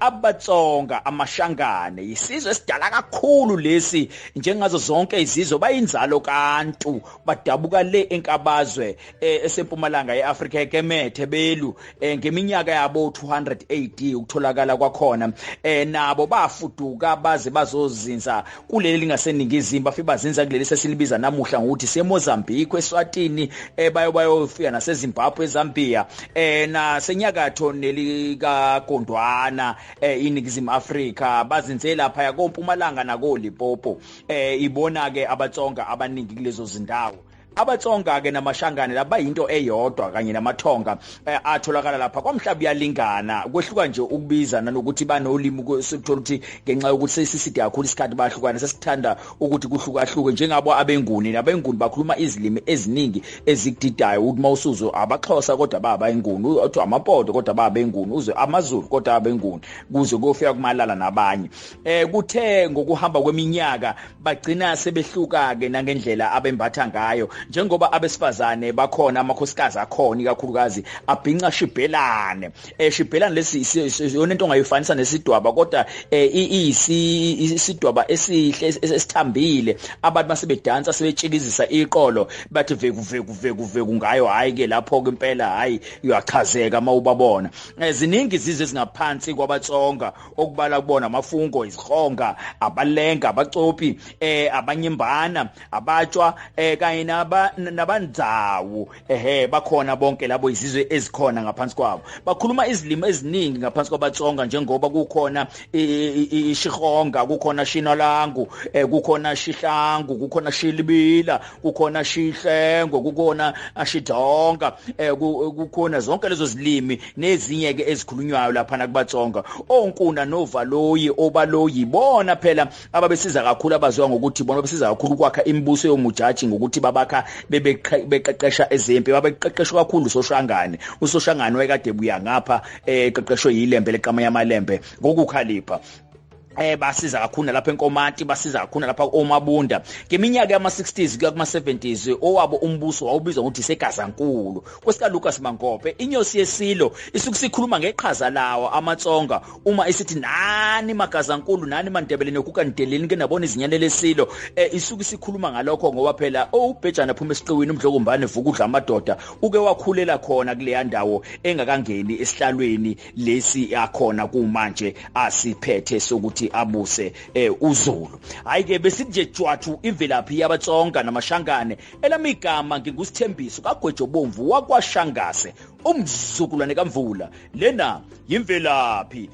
AbaTsonga amaShangane isizwe esidala kakhulu lesi, njengazo zonke izizwe bayinzalo kaNtu, badabuka le enkabazwe esempumalanga yeAfrika eKemethe belu ngeminyaka yabo 200 AD ukutholakala kwakhona. Nabo bafuduka baze bazozinza kuleli lingaseningizimu, bafike bazinza kuleli sesilibiza namuhla ngokuthi seMozambique, eSwatini, bayofika naseZimbabwe, eZambia, nasenyakatho nelikaGondwana, iNingizimu Afrika, bazinze lapha yakoMpumalanga nakoLimpopo. Ibona ke abaTsonga abaningi kulezo zindawo. AbaTsonga ke namaShangane laba yinto eyodwa kanye namaThonga atholakala lapha kwamhlaba uyalingana, kwehluka nje ukubiza nanokuthi banolimi, sithola ukuthi ngenxa yokuthi sesiside kakhulu isikhathi bahlukana, sesithanda ukuthi kuhlukahluke njengabo abeNguni. Nabenguni bakhuluma izilimi eziningi ezikudidayo, ukuthi mawusuzo abaXhosa kodwa babayinguni, uthi amaPondo kodwa babenguni, uzwe amaZulu kodwa abenguni, kuze kuyofika kumalala nabanye. Kuthe ngokuhamba kweminyaka bagcina sebehluka ke nangendlela abembatha ngayo, njengoba abesifazane bakhona, amakhosikazi akhona ikakhulukazi abhinca shibhelane. Shibhelane lesi yona into ongayifanisa nesidwaba, kodwa isidwaba esihle esithambile, abantu masebedansa sebetshikizisa iqolo bathi veku veku veku veku ngayo. Hayi ke lapho ke impela, hayi uyachazeka mawubabona. Ziningi izizwe ezingaphansi kwabaTsonga, okubala kubona amafungo, izihonga, abalenga, abacopi, abanyimbana, abatshwa, kanye nabandzawu. Bakhona bonke labo, izizwe ezikhona ngaphansi kwabo. Bakhuluma izilimi eziningi ngaphansi kwabaTsonga, njengoba kukhona ishihonga, kukhona shinalangu, kukhona shihlangu, kukhona shilibila, kukhona shihlengo, kukhona shidonga, kukhona zonke lezo zilimi nezinye ke ezikhulunywayo lapha nakubaTsonga. Onkuna novaloyi, obaloyi bona phela ababesiza kakhulu, abaziwa ngokuthi bona babesiza kakhulu ukwakha imibuso yomujaji, ngokuthi babakha beqeqesha ezempi, babeqeqeshwa kakhulu uSoshangane. USoshangane wayekade buya ngapha eqeqeshwe yilembe leqama yamalembe ngokukhalipha. Basiza kakhulu lapha eNkomati, basiza kakhulu lapha oMabunda. Ngeminyaka yama-60s kuya kuma-70s owabo umbuso wawubizwa ngokuthi seGazankulu. Kwesika Lucas Mangope inyosi yesilo isuke sikhuluma ngeqhaza lawo amaTsonga uma isithi nani magazankulu, nani maNdebele, nokukandeleni ke nabona izinyane lesilo. Isuke sikhuluma ngalokho ngoba phela ubhejana phuma esiqiwini uMdlokombane vuka udla amadoda, uke wakhulela khona kuleya ndawo engakangeni esihlalweni lesi akhona kumanje asiphethe sokuthi abuse uZulu. Hayi ke besithi nje jwathu imvelaphi yabaTsonga namaShangane. Elamigama ngingusithembiso kaGwejo Bomvu wakwaShangase, umzukulwane kaMvula. Lena yimvelaphi.